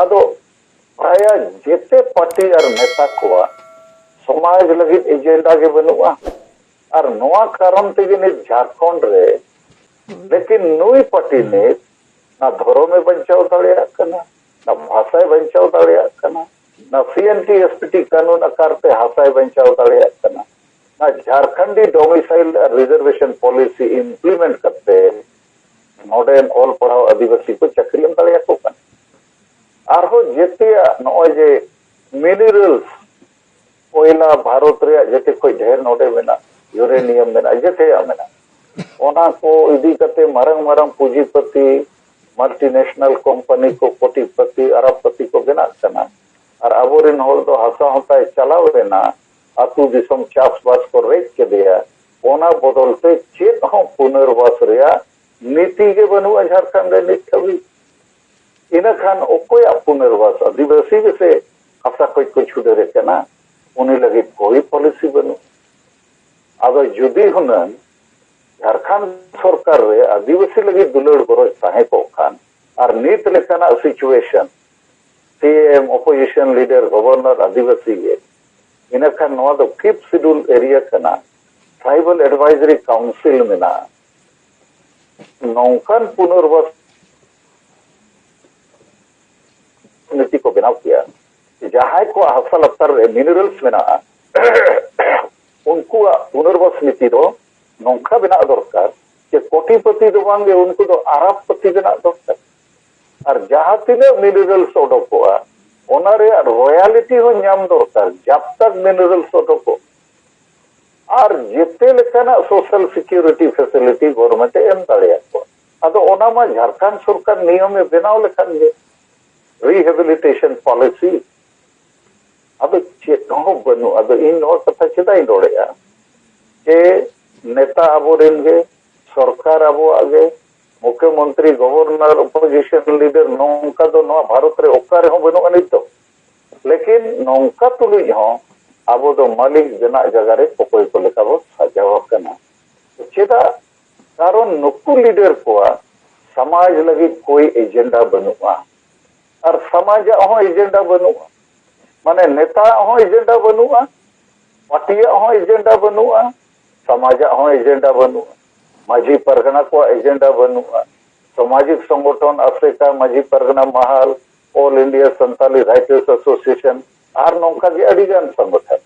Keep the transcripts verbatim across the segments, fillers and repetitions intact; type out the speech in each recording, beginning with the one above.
ᱟᱫᱚ ᱯᱨᱟᱭ ᱡᱮᱛᱮ ᱯᱟᱨᱴᱤ ᱟᱨ ᱱᱮᱛᱟ ᱠᱚᱣᱟᱜ ᱥᱚᱢᱟᱡᱽ ᱞᱟᱹᱜᱤᱫ ᱮᱡᱮᱱᱰᱟ ᱜᱮ ᱵᱟᱹᱱᱩᱜᱼᱟ᱾ ᱟᱨ ᱱᱚᱣᱟ ᱠᱟᱨᱚᱱ ᱛᱮᱜᱮ ᱱᱤᱛ ᱡᱷᱟᱲᱠᱷᱚᱸᱰ ᱨᱮ ᱞᱮᱠᱤᱱ ᱱᱩᱭ ᱯᱟᱨᱴᱤ ᱱᱤᱛ ᱱᱟ ᱫᱷᱚᱨᱚᱢᱮ ᱵᱟᱧᱪᱟᱣ ᱫᱟᱲᱮᱭᱟᱜ ᱠᱟᱱᱟ, ᱱᱟ ᱵᱷᱟᱥᱟᱭ ᱵᱟᱧᱪᱟᱣ ᱫᱟᱲᱮᱭᱟᱜ ᱠᱟᱱᱟ, ᱱᱟ ᱥᱤ N T S P T ᱠᱟᱹᱱᱩᱱ ᱟᱠᱟᱨ ᱛᱮ ᱦᱟᱥᱟᱭ ᱵᱟᱧᱪᱟᱣ ᱫᱟᱲᱮᱭᱟᱜ ᱠᱟᱱᱟ, ᱱᱟ ᱡᱷᱟᱨᱠᱷᱚᱸᱰᱤ ᱰᱚᱢᱤᱥᱟᱭᱤᱞ ᱟᱨ ᱨᱤᱡᱟᱨᱵᱷᱮᱥᱚᱱ ᱯᱚᱞᱤᱥᱤ ᱤᱢᱯᱞᱤᱢᱮᱱᱴ ᱠᱟᱛᱮ ᱱᱚᱰᱮᱱ ᱚᱞ ᱯᱟᱲᱦᱟᱣ ᱟᱹᱫᱤᱵᱟᱹᱥᱤ ᱠᱚ ᱪᱟᱹᱠᱨᱤ ᱮᱢ ᱫᱟᱲᱮᱭᱟᱠᱚ ᱠᱟᱱᱟ᱾ ᱟᱨᱦᱚᱸ ᱡᱮᱛᱮᱭᱟᱜ ᱱᱚᱜᱼᱚᱭ ᱡᱮ ᱢᱤᱱᱟᱨᱮᱞᱥ, ᱠᱚᱭᱞᱟ ᱵᱷᱟᱨᱚᱛ ᱨᱮᱭᱟᱜ ᱡᱮᱛᱮ ᱠᱷᱚᱱ ᱰᱷᱮᱨ ᱱᱚᱰᱮ ᱢᱮᱱᱟᱜᱼᱟ, ᱭᱩᱨᱮᱱᱤᱭᱟᱢ ᱢᱮᱱᱟᱜᱼᱟ, ᱡᱮᱛᱮᱭᱟᱜ ᱢᱮᱱᱟᱜᱼᱟ᱾ ᱚᱱᱟ ᱠᱚ ᱤᱫᱤ ᱠᱟᱛᱮ ᱢᱟᱨᱟᱝ ᱢᱟᱨᱟᱝ ᱯᱩᱸᱡᱤᱯᱟᱹᱛᱤ, ᱢᱟᱞᱴᱤᱱᱮᱥᱱᱟᱞ ᱠᱳᱢᱯᱟᱱᱤ ᱠᱚ ᱠᱳᱴᱤᱯᱟᱹᱛᱤ, ᱟᱨᱚᱵᱯᱟᱹᱛᱤ ᱠᱚ ᱵᱮᱱᱟᱜ ᱠᱟᱱᱟ᱾ ᱟᱨ ᱟᱵᱚᱨᱮᱱ ᱦᱚᱲ ᱫᱚ ᱦᱟᱥᱟ ᱦᱚᱸᱛᱟᱭ ᱪᱟᱞᱟᱣ ᱮᱱᱟ, ᱟᱹᱛᱩ ᱫᱤᱥᱚᱢ ᱪᱟᱥᱵᱟᱥ ᱠᱚ ᱨᱮᱡ ᱠᱮᱫᱮᱭᱟ᱾ ᱚᱱᱟ ᱵᱚᱫᱚᱞ ᱛᱮ ᱪᱮᱫ ᱦᱚᱸ ᱯᱩᱱᱚᱨᱵᱟᱥ ᱨᱮᱭᱟᱜ ᱱᱤᱛᱤ ᱜᱮ ᱵᱟᱹᱱᱩᱜᱼᱟ ᱡᱷᱟᱲᱠᱷᱚᱸᱰ ᱨᱮ ᱱᱤᱛ ᱦᱟᱹᱵᱤᱡ᱾ ᱤᱱᱟᱹ ᱠᱷᱟᱱ ᱚᱠᱚᱭᱟᱜ ᱯᱩᱱᱚᱨᱵᱟᱥ? ᱟᱹᱫᱤᱵᱟᱹᱥᱤ ᱜᱮᱥᱮ ᱦᱟᱥᱟ ᱠᱷᱚᱡ ᱠᱚ ᱪᱷᱩᱰᱟᱹᱨᱮ ᱠᱟᱱᱟ, ᱩᱱᱤ ᱞᱟᱹᱜᱤᱫ ᱠᱳᱭ ᱯᱚᱞᱤᱥᱤ ᱵᱟᱹᱱᱩᱜ᱾ ᱟᱫᱚ ᱡᱩᱫᱤ ᱦᱩᱱᱟᱹᱝ ᱡᱷᱟᱲᱠᱷᱚᱸᱰ ᱥᱚᱨᱠᱟᱨ ᱨᱮ ᱟᱹᱫᱤᱵᱟᱹᱥᱤ ᱞᱟᱹᱜᱤᱫ ᱫᱩᱞᱟᱹᱲ ᱜᱚᱨᱚᱡᱽ ᱛᱟᱦᱮᱸ ᱠᱚᱜ ᱠᱷᱟᱱ ᱟᱨ ᱱᱤᱛ ᱞᱮᱠᱟᱱᱟᱜ ᱥᱤᱪᱩᱭᱮᱥᱚᱱ, ᱥᱤ ᱮᱢ, ᱚᱯᱳᱡᱤᱥᱚᱱ ᱞᱤᱰᱟᱨ, ᱜᱚᱵᱷᱚᱨᱱᱚᱨ ᱟᱹᱫᱤᱵᱟᱹᱥᱤ ᱜᱮ, ᱤᱱᱟᱹ ᱠᱷᱟᱱ ᱱᱚᱣᱟ ᱫᱚ ᱯᱷᱤᱯᱛᱷ ᱥᱤᱰᱩᱞ ᱮᱨᱤᱭᱟ ᱠᱟᱱᱟ, ᱴᱨᱟᱭᱵᱟᱞ ᱮᱰᱵᱟᱭᱡᱟᱨᱤ ᱠᱟᱣᱩᱱᱥᱤᱞ ᱢᱮᱱᱟᱜᱼᱟ᱾ ᱱᱚᱝᱠᱟᱱ ᱯᱩᱱᱚᱨᱵᱟᱥ ᱱᱤᱛᱤ ᱠᱚ ᱵᱮᱱᱟᱣ ᱠᱮᱭᱟ᱾ ᱡᱟᱦᱟᱸᱭ ᱠᱚᱣᱟᱜ ᱦᱟᱥᱟ ᱞᱟᱛᱟᱨ ᱨᱮ ᱢᱤᱱᱟᱨᱮᱞᱥ ᱢᱮᱱᱟᱜᱼᱟ, ᱩᱱᱠᱩᱣᱟᱜ ᱯᱩᱱᱚᱨᱵᱟᱥ ᱱᱤᱛᱤ ᱫᱚ ᱱᱚᱝᱠᱟ ᱵᱮᱱᱟᱣ ᱫᱚᱨᱠᱟᱨ ᱡᱮ ᱠᱳᱴᱤᱯᱚᱛᱤ ᱫᱚ ᱵᱟᱝᱜᱮ, ᱩᱱᱠᱩ ᱫᱚ ᱟᱨᱟᱵᱯᱚᱛᱤ ᱵᱮᱱᱟᱜ ᱫᱚᱨᱠᱟᱨ᱾ ᱟᱨ ᱡᱟᱦᱟᱸ ᱛᱤᱱᱟᱹᱜ ᱢᱤᱱᱟᱨᱮᱞᱥ ᱚᱰᱚᱠᱚᱜᱼᱟ, ᱚᱱᱟ ᱨᱮᱭᱟᱜ ᱨᱚᱭᱟᱞᱤᱴᱤ ᱦᱚᱸ ᱧᱟᱢ ᱫᱚᱨᱠᱟᱨ, ᱡᱟᱵ ᱛᱟᱠ ᱢᱤᱱᱟᱨᱮᱞᱥ ᱚᱰᱚᱠᱚᱜ᱾ ᱟᱨ ᱡᱮᱛᱮ ᱞᱮᱠᱟᱱᱟᱜ ᱥᱳᱥᱟᱞ ᱥᱤᱠᱤᱭᱩᱨᱤᱴᱤ ᱯᱷᱮᱥᱤᱞᱤᱴᱤ ᱜᱚᱨᱢᱮᱱᱴ ᱮ ᱮᱢ ᱫᱟᱲᱮᱭᱟᱜ ᱠᱚᱣᱟ᱾ ᱟᱫᱚ ᱚᱱᱟ ᱢᱟ ᱡᱷᱟᱲᱠᱷᱚᱸᱰ ᱥᱚᱨᱠᱟᱨ ᱱᱤᱭᱚᱢ ᱮ ᱵᱮᱱᱟᱣ ᱞᱮᱠᱷᱟᱱ ᱜᱮ, ᱨᱤᱦᱮᱵᱤᱞᱤᱴᱮᱥᱚᱱ ᱯᱚᱞᱤᱥᱤ᱾ ᱟᱫᱚ ᱪᱮᱫ ᱦᱚᱸ ᱵᱟᱹᱱᱩᱜ᱾ ᱟᱫᱚ ᱤᱧ ᱱᱚᱣᱟ ᱠᱟᱛᱷᱟ ᱪᱮᱫᱟᱜ ᱤᱧ ᱨᱚᱲᱮᱫᱼᱟ? ᱡᱮ ᱱᱮᱛᱟ ᱟᱵᱚᱨᱮᱱ ᱜᱮ, ᱥᱚᱨᱠᱟᱨ ᱟᱵᱚᱣᱟᱜ ᱜᱮ, ᱢᱩᱠᱷᱭᱚᱢᱚᱱᱛᱨᱤ, ᱜᱚᱵᱷᱚᱨᱱᱚᱨ, ᱚᱯᱳᱡᱤᱥᱚᱱ ᱞᱤᱰᱟᱨ ᱱᱚᱝᱠᱟ ᱫᱚ ᱱᱚᱣᱟ ᱵᱷᱟᱨᱚᱛ ᱨᱮ ᱚᱠᱟ ᱨᱮᱦᱚᱸ ᱵᱟᱹᱱᱩᱜᱼᱟ ᱱᱤᱛ ᱫᱚ᱾ ᱞᱮᱠᱤᱱ ᱱᱚᱝᱠᱟ ᱛᱩᱞᱩᱡ ᱦᱚᱸ ᱟᱵᱚ ᱫᱚ ᱢᱟᱹᱞᱤᱠ ᱵᱮᱱᱟᱜ ᱡᱟᱭᱜᱟ ᱨᱮ ᱚᱠᱚᱭ ᱠᱚ ᱞᱮᱠᱟ ᱵᱚ ᱥᱟᱡᱟᱣ ᱟᱠᱟᱱᱟ᱾ ᱪᱮᱫᱟᱜ? ᱠᱟᱨᱚᱱ ᱱᱩᱠᱩ ᱞᱤᱰᱟᱨ ᱠᱚᱣᱟᱜ ᱥᱚᱢᱟᱡᱽ ᱞᱟᱹᱜᱤᱫ ᱠᱳᱭ ᱮᱡᱮᱱᱰᱟ ᱵᱟᱹᱱᱩᱜᱼᱟ᱾ ᱟᱨ ᱥᱚᱢᱟᱡᱟᱜ ᱦᱚᱸ ᱮᱡᱮᱱᱰᱟ ᱵᱟᱹᱱᱩᱜᱼᱟ᱾ ᱢᱟᱱᱮ ᱱᱮᱛᱟᱣᱟᱜ ᱦᱚᱸ ᱮᱡᱮᱱᱰᱟ ᱵᱟᱹᱱᱩᱜᱼᱟ, ᱯᱟᱨᱴᱤᱭᱟᱜ ᱦᱚᱸ ᱮᱡᱮᱱᱰᱟ ᱵᱟᱹᱱᱩᱜᱼᱟ, ᱥᱚᱢᱟᱡᱟᱜ ᱦᱚᱸ ᱮᱡᱮᱱᱰᱟ ᱵᱟᱹᱱᱩᱜᱼᱟ᱾ ᱢᱟᱹᱡᱷᱤ ᱯᱟᱨᱜᱟᱱᱟ ᱠᱚᱣᱟᱜ ᱮᱡᱮᱱᱰᱟ ᱵᱟᱹᱱᱩᱜᱼᱟ᱾ ᱥᱟᱢᱟᱡᱤᱠ ᱥᱚᱝᱜᱚᱴᱷᱚᱱ ᱟᱥᱮᱠᱟ, Majhi Pargana Mahal, all India Santali writers association ᱟᱨ ᱱᱚᱝᱠᱟ ᱜᱮ ᱟᱹᱰᱤ ᱜᱟᱱ ᱥᱚᱝᱜᱚᱴᱷᱚᱱ᱾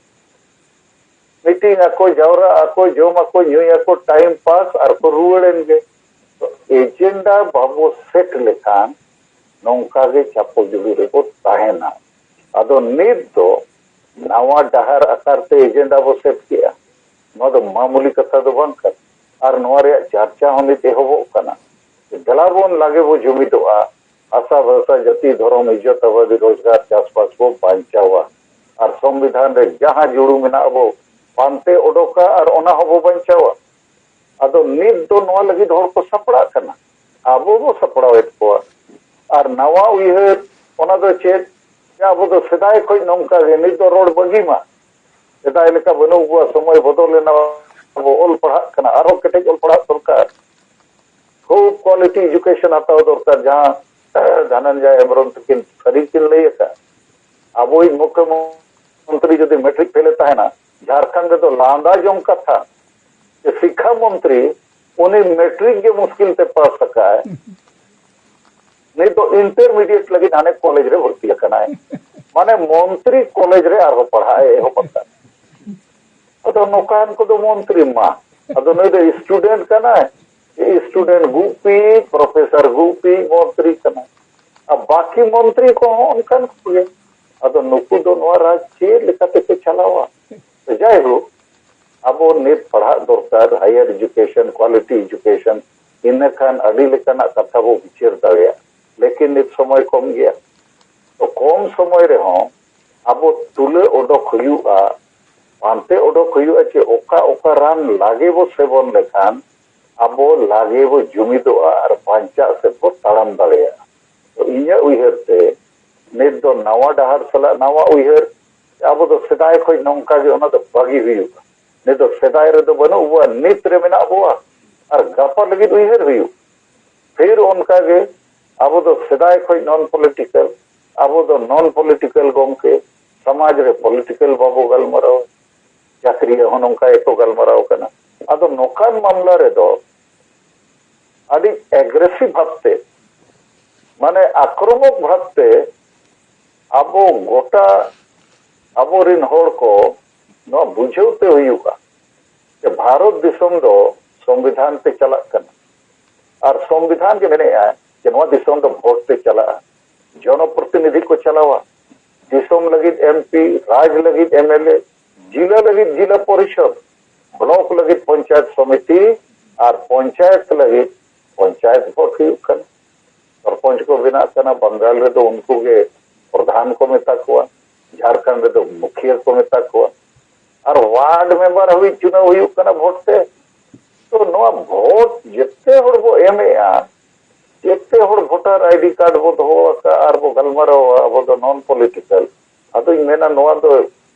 ᱢᱤᱴᱤᱝ ᱟᱠᱚ, ᱡᱟᱣᱨᱟᱜ ᱟᱠᱚ, ᱡᱚᱢ ᱟᱠᱚ, ᱧᱩᱭ ᱟᱠᱚ, ᱴᱟᱭᱤᱢ ᱯᱟᱥ ᱟᱨ ᱠᱚ ᱨᱩᱣᱟᱹᱲ ᱮᱱ ᱜᱮ᱾ ᱛᱚ, ᱮᱡᱮᱱᱰᱟ ᱵᱟᱵᱚ ᱥᱮᱴ ᱞᱮᱠᱷᱟᱱ ᱱᱚᱝᱠᱟ ᱜᱮ ᱪᱟᱯᱚ ᱡᱩᱲᱩ ᱨᱮᱵᱚ ᱛᱟᱦᱮᱱᱟ᱾ ᱟᱫᱚ ᱱᱤᱛ ᱫᱚ ᱱᱟᱣᱟ ᱰᱟᱦᱟᱨ ᱟᱠᱟᱨ ᱛᱮ ᱮᱡᱮᱱᱰᱟ ᱵᱚ ᱥᱮᱴ ᱠᱮᱜᱼᱟ᱾ ᱱᱚᱣᱟ ᱫᱚ ᱢᱟᱢᱩᱞᱤ ᱠᱟᱛᱷᱟ ᱫᱚ ᱵᱟᱝ ᱠᱟᱱᱟ᱾ ᱟᱨ ᱱᱚᱣᱟ ᱨᱮᱭᱟᱜ ᱪᱟᱨᱪᱟ ᱦᱚᱸ ᱱᱤᱛ ᱮᱦᱚᱵᱚᱜ ᱠᱟᱱᱟ᱾ ᱫᱮᱞᱟ ᱵᱚᱱ ᱞᱟᱜᱮ ᱵᱚ ᱡᱩᱢᱤᱫᱚᱜᱼᱟ, ᱵᱷᱟᱥᱟ, ᱵᱷᱟᱥᱟ, ᱡᱟᱹᱛᱤ, ᱫᱷᱚᱨᱚᱢ, ᱤᱡᱽᱡᱚᱛ, ᱟᱵᱟᱫᱤ, ᱨᱳᱡᱽᱜᱟᱨ, ᱪᱟᱥᱵᱟᱥ ᱵᱚ ᱵᱟᱧᱪᱟᱣᱟ᱾ ᱟᱨ ᱥᱚᱝᱵᱤᱫᱷᱟᱱ ᱨᱮ ᱡᱟᱦᱟᱸ ᱡᱩᱲᱩ ᱢᱮᱱᱟᱜ ᱵᱚ ᱯᱟᱱᱛᱮ ᱚᱰᱚᱠᱟ ᱟᱨ ᱚᱱᱟ ᱦᱚᱸᱵᱚ ᱵᱟᱧᱪᱟᱣᱟ᱾ ᱟᱫᱚ ᱱᱤᱛ ᱫᱚ ᱱᱚᱣᱟ ᱞᱟᱹᱜᱤᱫ ᱦᱚᱲ ᱠᱚ ᱥᱟᱯᱲᱟᱜ ᱠᱟᱱᱟ, ᱟᱵᱚ ᱵᱚ ᱥᱟᱯᱲᱟᱣᱮᱫ ᱠᱚᱣᱟ᱾ ᱟᱨ ᱱᱟᱣᱟ ᱩᱭᱦᱟᱹᱨ, ᱚᱱᱟ ᱫᱚ ᱪᱮᱫ? ᱡᱮ ᱟᱵᱚ ᱫᱚ ᱥᱮᱫᱟᱭ ᱠᱷᱚᱱ ᱱᱚᱝᱠᱟ ᱜᱮ, ᱱᱤᱛ ᱫᱚ ᱨᱚᱲ ᱵᱟᱹᱜᱤ ᱢᱟ᱾ ᱥᱮᱫᱟᱭ ᱞᱮᱠᱟ ᱵᱟᱹᱱᱩᱜ ᱠᱚᱣᱟ, ᱥᱚᱢᱚᱭ ᱵᱚᱫᱚᱞ ᱮᱱᱟ, ᱟᱵᱚ ᱚᱞ ᱯᱟᱲᱦᱟᱜ ᱠᱟᱱᱟ, ᱟᱨᱦᱚᱸ ᱠᱮᱴᱮᱡ ᱚᱞ ᱯᱟᱲᱦᱟᱜ ᱫᱚᱨᱠᱟᱨ᱾ ᱠᱷᱩᱵ ᱠᱣᱟᱞᱤᱴᱤ ᱮᱡᱩᱠᱮᱥᱚᱱ ᱦᱟᱛᱟᱣ ᱫᱚᱨᱠᱟᱨ, ᱡᱟᱦᱟᱸ ᱫᱷᱟᱱᱚᱱᱡᱚᱭ ᱦᱮᱢᱵᱨᱚᱢ ᱛᱟᱹᱠᱤᱱ ᱥᱟᱹᱨᱤ ᱠᱤᱱ ᱞᱟᱹᱭ ᱟᱠᱟᱫ᱾ ᱟᱵᱚᱭᱤᱡ ᱢᱩᱠᱷᱭᱚᱢᱚᱱᱛᱨᱤ ᱡᱩᱫᱤ ᱢᱮᱴᱨᱤᱠ ᱯᱷᱮᱞ ᱮ ᱛᱟᱦᱮᱱᱟ, ᱡᱷᱟᱲᱠᱷᱚᱸᱰ ᱨᱮᱫᱚ ᱞᱟᱸᱫᱟ ᱡᱚᱝ ᱠᱟᱛᱷᱟ ᱡᱮ ᱥᱤᱠᱠᱷᱟ ᱢᱚᱱᱛᱨᱤ ᱩᱱᱤ ᱢᱮᱴᱨᱤᱠ ᱜᱮ ᱢᱩᱥᱠᱤᱞ ᱛᱮ ᱯᱟᱥ ᱟᱠᱟᱫ᱾ ᱱᱤᱛ ᱫᱚ ᱤᱱᱴᱟᱨᱢᱤᱰᱤᱭᱮᱴ ᱞᱟᱹᱜᱤᱫ ᱦᱟᱱᱮ ᱠᱚᱞᱮᱡᱽ ᱨᱮ ᱵᱷᱚᱨᱛᱤ ᱟᱠᱟᱱᱟᱭ᱾ ᱢᱟᱱᱮ ᱢᱚᱱᱛᱨᱤ ᱠᱚᱞᱮᱡᱽ ᱨᱮ ᱟᱨᱦᱚᱸ ᱯᱟᱲᱦᱟᱜ ᱮ ᱮᱦᱚᱵ ᱟᱠᱟᱫ᱾ ᱟᱫᱚ ᱱᱚᱝᱠᱟᱱ ᱠᱚᱫᱚ ᱢᱚᱱᱛᱨᱤ ᱢᱟ, ᱟᱫᱚ ᱱᱩᱭ ᱫᱚ ᱥᱴᱩᱰᱮᱱᱴ ᱠᱟᱱᱟᱭ, ᱥᱴᱩᱰᱮᱱᱴ ᱜᱩᱯᱤ, ᱯᱨᱚᱯᱷᱮᱥᱚᱨ ᱜᱩᱯᱤ, ᱢᱚᱱᱛᱨᱤ ᱠᱟᱱᱟᱭ᱾ ᱟᱨ ᱵᱟᱹᱠᱤ ᱢᱚᱱᱛᱨᱤ ᱠᱚᱦᱚᱸ ᱚᱱᱠᱟᱱ ᱠᱚᱜᱮ᱾ ᱟᱫᱚ ᱱᱩᱠᱩ ᱫᱚ ᱱᱚᱣᱟ ᱨᱟᱡᱽ ᱪᱮᱫ ᱞᱮᱠᱟ ᱛᱮᱠᱚ ᱪᱟᱞᱟᱣᱟ? ᱡᱟᱭᱦᱳᱠ, ᱟᱵᱚ ᱱᱤᱛ ᱯᱟᱲᱦᱟᱜ ᱫᱚᱨᱠᱟᱨ, ᱦᱟᱭᱟᱨ ᱮᱡᱩᱠᱮᱥᱚᱱ, ᱠᱣᱟᱞᱤᱴᱤ ᱮᱡᱩᱠᱮᱥᱚᱱ, ᱤᱱᱟᱹ ᱠᱷᱟᱱ ᱟᱹᱰᱤ ᱞᱮᱠᱟᱱᱟᱜ ᱠᱟᱛᱷᱟ ᱵᱚ ᱵᱤᱪᱟᱹᱨ ᱫᱟᱲᱮᱭᱟᱜᱼᱟ᱾ ᱞᱮᱠᱤᱱ ᱱᱤᱛ ᱥᱚᱢᱚᱭ ᱠᱚᱢ ᱜᱮᱭᱟ᱾ ᱛᱚ ᱠᱚᱢ ᱥᱚᱢᱚᱭ ᱨᱮᱦᱚᱸ ᱟᱵᱚ ᱛᱩᱞᱟᱹ ᱚᱰᱚᱠ ᱦᱩᱭᱩᱜᱼᱟ, ᱯᱟᱱᱛᱮ ᱚᱰᱚᱠ ᱦᱩᱭᱩᱜᱼᱟ ᱡᱮ ᱚᱠᱟ ᱚᱠᱟ ᱨᱟᱱ ᱞᱟᱜᱮ ᱵᱚ ᱥᱮᱵᱚᱱ ᱞᱮᱠᱷᱟᱱ ᱟᱵᱚ ᱞᱟᱜᱮ ᱵᱚ ᱡᱩᱢᱤᱫᱚᱜᱼᱟ ᱟᱨ ᱵᱟᱧᱪᱟᱜ ᱥᱮᱫ ᱵᱚ ᱛᱟᱲᱟᱢ ᱫᱟᱲᱮᱭᱟᱜᱼᱟ᱾ ᱛᱚ ᱤᱧᱟᱹᱜ ᱩᱭᱦᱟᱹᱨ ᱛᱮ ᱱᱤᱛ ᱫᱚ ᱱᱟᱣᱟ ᱰᱟᱦᱟᱨ ᱥᱟᱞᱟᱜ ᱱᱟᱣᱟ ᱩᱭᱦᱟᱹᱨ, ᱟᱵᱚ ᱫᱚ ᱥᱮᱫᱟᱭ ᱠᱷᱚᱱ ᱱᱚᱝᱠᱟ ᱜᱮ, ᱚᱱᱟ ᱫᱚ ᱵᱟᱹᱜᱤ ᱦᱩᱭᱩᱜᱼᱟ᱾ ᱱᱤᱛ ᱫᱚ ᱥᱮᱫᱟᱭ ᱨᱮᱫᱚ ᱵᱟᱹᱱᱩᱜ ᱵᱚᱣᱟ, ᱱᱤᱛ ᱨᱮ ᱢᱮᱱᱟᱜ ᱵᱚᱣᱟ ᱟᱨ ᱜᱟᱯᱟ ᱞᱟᱹᱜᱤᱫ ᱩᱭᱦᱟᱹᱨ ᱦᱩᱭᱩᱜ᱾ ᱯᱷᱤᱨ ᱚᱱᱠᱟ ᱜᱮ ᱟᱵᱚ ᱫᱚ ᱥᱮᱫᱟᱭ ᱠᱷᱚᱱ ᱱᱚᱱ ᱯᱚᱞᱤᱴᱤᱠᱟᱞ, ᱟᱵᱚ ᱫᱚ ᱱᱚᱱ ᱯᱚᱞᱤᱴᱤᱠᱟᱞ ᱜᱚᱢᱠᱮ, ᱥᱚᱢᱟᱡᱽ ᱨᱮ ᱯᱚᱞᱤᱴᱤᱠᱟᱞ ᱵᱟᱵᱚ ᱜᱟᱞᱢᱟᱨᱟᱣᱟ᱾ ᱪᱟᱹᱠᱨᱤᱭᱟᱹ ᱦᱚᱸ ᱱᱚᱝᱠᱟ ᱜᱮᱠᱚ ᱜᱟᱞᱢᱟᱨᱟᱣ ᱠᱟᱱᱟ᱾ ᱟᱫᱚ ᱱᱚᱝᱠᱟᱱ ᱢᱟᱢᱞᱟ ᱨᱮᱫᱚ ᱟᱹᱰᱤ ᱮᱜᱽᱨᱮᱥᱤᱵᱷ ᱵᱷᱟᱵᱛᱮ, ᱢᱟᱱᱮ ᱟᱠᱨᱚᱢᱚᱠ ᱵᱷᱟᱵᱛᱮ ᱟᱵᱚ ᱜᱚᱴᱟ ᱟᱵᱚᱨᱤᱱ ᱦᱚᱲ ᱠᱚ ᱱᱚᱣᱟ ᱵᱩᱡᱷᱟᱹᱣ ᱛᱮ ᱦᱩᱭᱩᱜᱼᱟ ᱡᱮ ᱵᱷᱟᱨᱚᱛ ᱫᱤᱥᱚᱢ ᱫᱚ ᱥᱚᱝᱵᱤᱫᱷᱟᱱ ᱛᱮ ᱪᱟᱞᱟᱜ ᱠᱟᱱᱟ᱾ ᱟᱨ ᱥᱚᱝᱵᱤᱫᱷᱟᱱ ᱜᱮ ᱢᱮᱱᱮᱫᱼᱟ ᱡᱮ ᱱᱚᱣᱟ ᱫᱤᱥᱚᱢ ᱫᱚ ᱵᱷᱳᱴ ᱛᱮ ᱪᱟᱞᱟᱜᱼᱟ, ᱡᱚᱱᱚᱯᱨᱚᱛᱤᱱᱤᱫᱷᱤ ᱠᱚ ᱪᱟᱞᱟᱣᱟ, ᱫᱤᱥᱚᱢ ᱞᱟᱹᱜᱤᱫ ᱮᱢᱯᱤ, ᱨᱟᱡᱽ ᱞᱟᱹᱜᱤᱫ ᱮᱢᱮᱞᱮ, ᱡᱤᱞᱟ ᱞᱟᱹᱜᱤᱫ ᱡᱤᱞᱟ ᱯᱚᱨᱤᱥᱚᱫᱽ, ᱵᱞᱚᱠ ᱞᱟᱹᱜᱤᱫ ᱯᱚᱧᱪᱟᱭᱮᱛ ᱥᱚᱢᱤᱛᱤ, ᱟᱨ ᱯᱚᱧᱪᱟᱭᱮᱛ ᱞᱟᱹᱜᱤᱫ ᱯᱚᱧᱪᱟᱭᱮᱛ ᱵᱷᱳᱴ ᱦᱩᱭᱩᱜ ᱠᱟᱱᱟ᱾ ᱥᱚᱨᱯᱚᱧᱪ ᱠᱚ ᱵᱮᱱᱟᱜ ᱠᱟᱱᱟ, ᱵᱟᱝᱜᱟᱞ ᱨᱮᱫᱚ ᱩᱱᱠᱩ ᱜᱮ ᱯᱨᱚᱫᱷᱟᱱ ᱠᱚ ᱢᱮᱛᱟ ᱠᱚᱣᱟ, ᱡᱷᱟᱲᱠᱷᱚᱸᱰ ᱨᱮᱫᱚ ᱢᱩᱠᱷᱤᱭᱟᱹ ᱠᱚ ᱢᱮᱛᱟ ᱠᱚᱣᱟ, ᱟᱨ ᱣᱟᱨᱰ ᱢᱮᱢᱵᱟᱨ ᱦᱟᱹᱵᱤᱡ ᱪᱩᱱᱟᱹᱣ ᱦᱩᱭᱩᱜ ᱠᱟᱱᱟ ᱵᱷᱳᱴ ᱛᱮ᱾ ᱛᱚ ᱱᱚᱣᱟ ᱵᱷᱳᱴ ᱡᱮᱛᱮ ᱦᱚᱲ ᱵᱚ ᱮᱢᱮᱜᱼᱟ, ᱡᱮᱛᱮ ᱦᱚᱲ ᱵᱷᱳᱴᱟᱨ ᱟᱭᱰᱤ ᱠᱟᱨᱰ ᱵᱚ ᱫᱚᱦᱚ ᱟᱠᱟᱫᱼᱟ ᱟᱨ ᱵᱚ ᱜᱟᱞᱢᱟᱨᱟᱣᱟ, ᱟᱵᱚ ᱫᱚ ᱱᱚᱱ ᱯᱚᱞᱤᱴᱤᱠᱟᱞ᱾ ᱟᱫᱚᱧ ᱢᱮᱱᱟ ᱱᱚᱣᱟ ᱫᱚ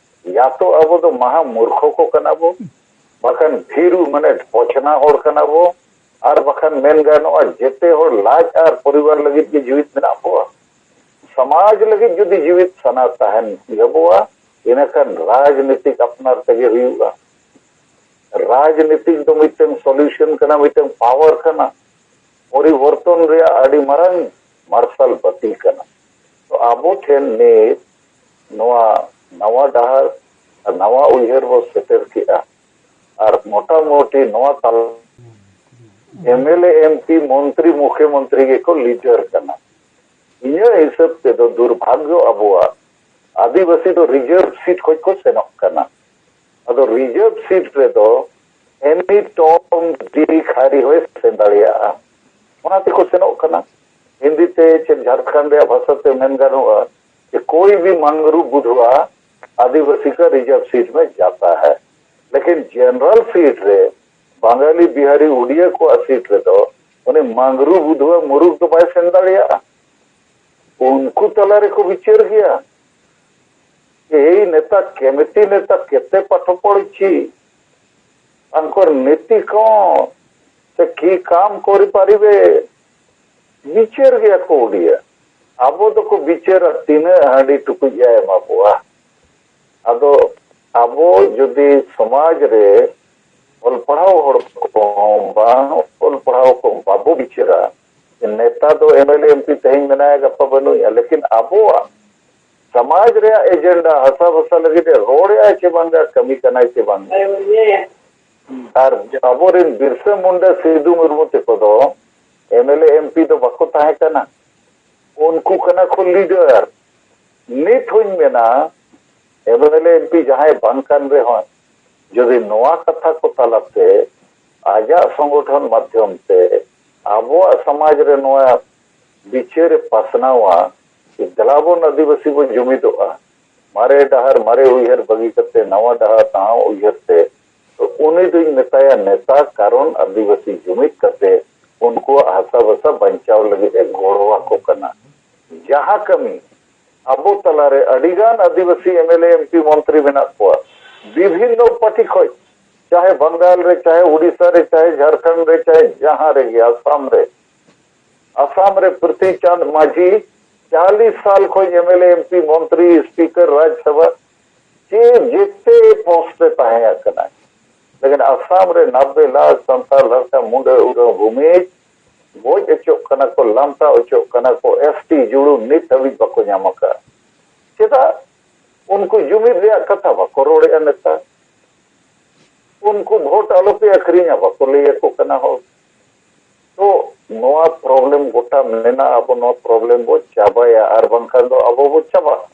ᱭᱟ ᱛᱚ ᱟᱵᱚ ᱫᱚ ᱢᱟᱦᱟ ᱢᱩᱨᱠᱷᱚ ᱠᱚ ᱠᱟᱱᱟ ᱵᱚ, ᱵᱟᱠᱷᱟᱱ ᱵᱷᱤᱨᱩ ᱢᱟᱱᱮ ᱯᱚᱪᱷᱱᱟ ᱦᱚᱲ ᱠᱟᱱᱟ ᱵᱚ, ᱟᱨ ᱵᱟᱠᱷᱟᱱ ᱢᱮᱱ ᱜᱟᱱᱚᱜᱼᱟ ᱡᱮᱛᱮ ᱦᱚᱲ ᱞᱟᱡ ᱟᱨ ᱯᱚᱨᱤᱵᱟᱨ ᱞᱟᱹᱜᱤᱫ ᱜᱮ ᱡᱤᱣᱤᱫ ᱢᱮᱱᱟᱜ ᱵᱚᱣᱟ᱾ ᱥᱚᱢᱟᱡᱽ ᱞᱟᱹᱜᱤᱫ ᱡᱩᱫᱤ ᱡᱤᱣᱤᱫ ᱥᱟᱱᱟ ᱛᱟᱦᱮᱱ ᱜᱮᱵᱚᱣᱟ, ᱤᱱᱟᱹᱠᱷᱟᱱ ᱨᱟᱡᱽᱱᱤᱛᱤᱠ ᱟᱯᱱᱟᱨ ᱛᱮᱜᱮ ᱦᱩᱭᱩᱜᱼᱟ᱾ ᱨᱟᱡᱽᱱᱤᱛᱤᱠ ᱫᱚ ᱢᱤᱫᱴᱟᱝ ᱥᱚᱞᱩᱭᱩᱥᱚᱱ ᱠᱟᱱᱟ, ᱢᱤᱫᱴᱟᱝ ᱯᱟᱣᱟᱨ ᱠᱟᱱᱟ, ᱯᱚᱨᱤᱵᱚᱨᱛᱚᱱ ᱨᱮᱭᱟᱜ ᱟᱹᱰᱤ ᱢᱟᱨᱟᱝ ᱢᱟᱨᱥᱟᱞ ᱵᱟᱹᱛᱤ ᱠᱟᱱᱟ᱾ ᱛᱚ ᱟᱵᱚ ᱴᱷᱮᱱ ᱱᱤᱛ ᱱᱚᱣᱟ ᱱᱟᱣᱟ ᱰᱟᱦᱟᱨ ᱟᱨ ᱱᱟᱣᱟ ᱩᱭᱦᱟᱹᱨ ᱵᱚ ᱥᱮᱴᱮᱨ ᱠᱮᱜᱼᱟ᱾ ᱟᱨ ᱢᱚᱴᱟᱢᱩᱴᱤ ᱱᱚᱣᱟ ᱛᱟᱞᱟ ᱮᱢᱮᱞᱮ, ᱮᱢᱯᱤ, ᱢᱚᱱᱛᱨᱤ, ᱢᱩᱠᱷᱭᱚᱢᱚᱱᱛᱨᱤ ᱜᱮᱠᱚ ᱞᱤᱰᱟᱨ ᱠᱟᱱᱟ᱾ ᱤᱧᱟᱹᱜ ᱦᱤᱥᱟᱹᱵ ᱛᱮᱫᱚ ᱫᱩᱨᱵᱷᱟᱜᱽᱭᱚ ᱟᱵᱚᱣᱟᱜ ᱟᱹᱫᱤᱵᱟᱹᱥᱤ ᱫᱚ ᱨᱤᱡᱟᱨᱵᱷ ᱥᱤᱴ ᱠᱷᱚᱱ ᱠᱚ ᱥᱮᱱᱚᱜ ᱠᱟᱱᱟ᱾ ᱟᱫᱚ ᱨᱤᱡᱟᱨᱵᱷ ᱥᱤᱴ ᱨᱮᱫᱚ ᱮᱱᱤ ᱴᱚᱢ ᱰᱤᱠ ᱦᱟᱨᱤ ᱦᱚᱸᱭ ᱥᱮᱱ ᱫᱟᱲᱮᱭᱟᱜᱼᱟ᱾ ᱚᱱᱟ ᱛᱮᱠᱚ ᱥᱮᱱᱚᱜ ᱠᱟᱱᱟ᱾ ᱦᱤᱱᱫᱤ ᱛᱮ ᱪᱮᱫ ᱡᱷᱟᱲᱠᱷᱚᱸᱰ ᱨᱮᱭᱟᱜ ᱵᱷᱟᱥᱟ ᱛᱮ ᱢᱮᱱ ᱜᱟᱱᱚᱜᱼᱟ ᱡᱮ ᱠᱳᱭ ᱵᱷᱤ ᱢᱟᱝᱜᱨᱩ ᱵᱩᱫᱷᱩᱣᱟ ᱟᱹᱫᱤᱵᱟᱹᱥᱤ ᱠᱟ ᱨᱤᱡᱟᱨᱵᱷ ᱥᱤᱴ ᱢᱮ ᱡᱟᱛᱟ ᱦᱟᱭ, ᱞᱮᱠᱤᱱ ᱡᱮᱱᱟᱨᱮᱞ ᱥᱤᱴ ᱨᱮ ᱵᱟᱝᱜᱟᱞᱤ, ᱵᱤᱦᱟᱨᱤ, ᱩᱰᱤᱭᱟ ᱠᱚᱣᱟᱜ ᱥᱤᱴ ᱨᱮᱫᱚ ᱩᱱᱤ ᱢᱟᱝᱜᱨᱩ ᱵᱩᱫᱷᱩᱣᱟ ᱢᱩᱨᱩᱠ ᱫᱚ ᱵᱟᱭ ᱥᱮᱱ ᱫᱟᱲᱮᱭᱟᱜᱼᱟ᱾ ᱩᱱᱠᱩ ᱛᱟᱞᱟ ᱨᱮᱠᱚ ᱵᱤᱪᱟᱹᱨ ᱜᱮᱭᱟ᱾ ଏଇ ନେତା କେମିତି ନେତା, କେତେ ପାଠ ପଢିଛି, ତାଙ୍କର ନୀତି କଣ, ସେ କି କାମ କରିପାରିବେ, ᱵᱤᱪᱟᱹᱨ ᱜᱮᱭᱟ ᱠᱚ ᱩᱰᱤᱭᱟ᱾ ᱟᱵᱚ ᱫᱚᱠᱚ ᱵᱤᱪᱟᱹᱨᱟ ᱛᱤᱱᱟᱹᱜ ᱦᱟᱺᱰᱤ ᱴᱩᱠᱩᱡ ᱮ ᱮᱢᱟ ᱵᱚᱣᱟ᱾ ᱟᱫᱚ ᱟᱵᱚ ᱡᱩᱫᱤ ᱥᱚᱢᱟᱡᱽ ᱨᱮ ᱚᱞ ᱯᱟᱲᱦᱟᱣ ᱦᱚᱲ ᱠᱚᱦᱚᱸ ᱵᱟᱝ ᱚᱞ ᱯᱟᱲᱦᱟᱣ ᱠᱚ ᱵᱟᱵᱚ ᱵᱤᱪᱟᱹᱨᱟ, ᱱᱮᱛᱟ ᱫᱚ M L A M P ᱛᱮᱦᱮᱧ ᱢᱮᱱᱟᱭᱟ, ᱜᱟᱯᱟ ᱵᱟᱹᱱᱩᱭᱟ, ᱞᱮᱠᱤᱱ ᱟᱵᱚᱣᱟᱜ ᱥᱚᱢᱟᱡᱽ ᱨᱮᱭᱟᱜ ᱮᱡᱮᱱᱰᱟ ᱦᱟᱥᱟ ᱵᱷᱟᱥᱟ ᱞᱟᱹᱜᱤᱫ ᱮ ᱨᱚᱲᱮᱜᱼᱟ ᱪᱮ ᱵᱟᱝᱟ, ᱠᱟᱹᱢᱤ ᱠᱟᱱᱟᱭ ᱪᱮ ᱵᱟᱝ? ᱟᱨ ᱟᱵᱚᱨᱮᱱ ᱵᱤᱨᱥᱟ ᱢᱩᱱᱰᱟ, ᱥᱤᱫᱩ ᱢᱩᱨᱢᱩ ᱛᱮᱠᱚ ᱫᱚ M L A M P ᱫᱚ ᱵᱟᱠᱚ ᱛᱟᱦᱮᱸ ᱠᱟᱱᱟ᱾ ᱩᱱᱠᱩ ᱠᱟᱱᱟ ᱠᱚ ᱞᱤᱰᱟᱨ᱾ ᱱᱤᱛ ᱦᱚᱧ ᱢᱮᱱᱟ, M L A M P ᱡᱟᱦᱟᱸᱭ ᱵᱟᱝ ᱠᱟᱱ ᱨᱮᱦᱚᱸ, ᱡᱩᱫᱤ ᱱᱚᱣᱟ ᱠᱟᱛᱷᱟ ᱠᱚ ᱛᱟᱞᱟᱛᱮ ᱟᱡᱟᱜ ᱥᱚᱝᱜᱚᱴᱷᱚᱱ ᱢᱟᱫᱽᱫᱷᱚᱢ ᱛᱮ ᱟᱵᱚᱣᱟᱜ ᱥᱚᱢᱟᱡᱽ ᱨᱮ ᱱᱚᱣᱟ ᱵᱤᱪᱟᱹᱨ ᱮ ᱯᱟᱥᱱᱟᱣᱟ, ᱫᱮᱞᱟ ᱵᱚᱱ ᱟᱹᱫᱤᱵᱟᱹᱥᱤ ᱵᱚᱱ ᱡᱩᱢᱤᱫᱚᱜᱼᱟ, ᱢᱟᱨᱮ ᱰᱟᱦᱟᱨ ᱢᱟᱨᱮ ᱩᱭᱦᱟᱹᱨ ᱵᱟᱹᱜᱤ ᱠᱟᱛᱮ ᱱᱟᱣᱟ ᱰᱟᱦᱟᱨ ᱱᱟᱣᱟ ᱩᱭᱦᱟᱹᱨ ᱛᱮ, ᱛᱚ ᱩᱱᱤ ᱫᱩᱧ ᱢᱮᱛᱟᱭᱟ ᱱᱮᱛᱟ, ᱠᱟᱨᱚᱱ ᱟᱹᱫᱤᱵᱟᱹᱥᱤ ᱡᱩᱢᱤᱫ ᱠᱟᱛᱮ ᱩᱱᱠᱩᱣᱟᱜ ᱦᱟᱥᱟ ᱵᱷᱟᱥᱟ ᱵᱟᱧᱪᱟᱣ ᱞᱟᱹᱜᱤᱫ ᱮ ᱜᱚᱲᱚ ᱟᱠᱚ ᱠᱟᱱᱟ᱾ ᱡᱟᱦᱟᱸ ᱠᱟᱹᱢᱤ ᱟᱵᱚ ᱛᱟᱞᱟᱨᱮ ᱟᱹᱰᱤᱜᱟᱱ ᱟᱹᱫᱤᱵᱟᱹᱥᱤ M L A, M P, ᱢᱚᱱᱛᱨᱤ ᱢᱮᱱᱟᱜ ᱠᱚᱣᱟ, ᱵᱤᱵᱷᱤᱱᱱᱚ ᱯᱟᱨᱴᱤ ᱠᱷᱚᱡ, ᱪᱟᱦᱮ ᱵᱟᱝᱜᱟᱞ ᱨᱮ, ᱪᱟᱦᱮ ᱩᱰᱤᱥᱟ ᱨᱮ, ᱪᱟᱦᱮ ᱡᱷᱟᱲᱠᱷᱚᱸᱰ ᱨᱮ, ᱪᱟᱦᱮ ᱡᱟᱦᱟᱸ ᱨᱮᱜᱮ, ᱟᱥᱟᱢ ᱨᱮ, ᱟᱥᱟᱢ ᱨᱮ ᱯᱨᱤᱛᱤ ᱪᱟᱸᱫ ᱢᱟᱹᱡᱷᱤ ᱪᱟᱞᱤᱥ ᱥᱟᱞ ᱠᱷᱚᱡ M L A, M P, ᱢᱚᱱᱛᱨᱤ, ᱥᱯᱤᱠᱟᱨ ᱨᱟᱡᱽ ᱥᱚᱵᱷᱟ, ᱪᱮ ᱡᱮᱛᱮ ᱯᱳᱥᱴ ᱨᱮ ᱛᱟᱦᱮᱸ ᱠᱟᱱᱟᱭ᱾ ᱞᱮᱠᱤᱱ ᱟᱥᱟᱢ ᱨᱮ ᱱᱟᱵᱵᱮ ᱞᱟᱠᱷ ᱥᱟᱱᱛᱟᱲ, ᱦᱟᱨᱠᱟ, ᱢᱩᱰᱟᱹ, ᱩᱨᱟᱹᱣ, ᱵᱷᱩᱢᱤᱡᱽ ᱜᱚᱡ ᱦᱚᱪᱚᱜ ᱠᱟᱱᱟ ᱠᱚ, ᱞᱟᱱᱛᱟ ᱦᱚᱪᱚᱜ ᱠᱟᱱᱟ ᱠᱚ, ᱮᱥ ᱴᱤ ᱡᱩᱲᱩ ᱱᱤᱛ ᱦᱟᱹᱵᱤᱡ ᱵᱟᱠᱚ ᱧᱟᱢ ᱟᱠᱟᱫ᱾ ᱪᱮᱫᱟᱜ? ᱩᱱᱠᱩ ᱡᱩᱢᱤᱫ ᱨᱮᱭᱟᱜ ᱠᱟᱛᱷᱟ ᱵᱟᱠᱚ ᱨᱚᱲᱮᱫᱼᱟ ᱱᱮᱛᱟᱨ᱾ ᱩᱱᱠᱩ ᱵᱷᱳᱴ ᱟᱞᱚᱯᱮ ᱟᱹᱠᱷᱨᱤᱧᱟ ᱵᱟᱠᱚ ᱞᱟᱹᱭ ᱟᱠᱚ ᱠᱟᱱᱟ ᱦᱚᱲ᱾ ᱛᱚ ᱱᱚᱣᱟ ᱯᱨᱚᱵᱞᱮᱢ ᱜᱚᱴᱟ ᱢᱮᱱᱟᱜᱼᱟ, ᱟᱵᱚ ᱱᱚᱣᱟ ᱯᱨᱚᱵᱞᱮᱢ ᱵᱚ ᱪᱟᱵᱟᱭᱟ, ᱟᱨ ᱵᱟᱝᱠᱷᱟᱱ ᱫᱚ ᱟᱵᱚ ᱵᱚ ᱪᱟᱵᱟᱜᱼᱟ᱾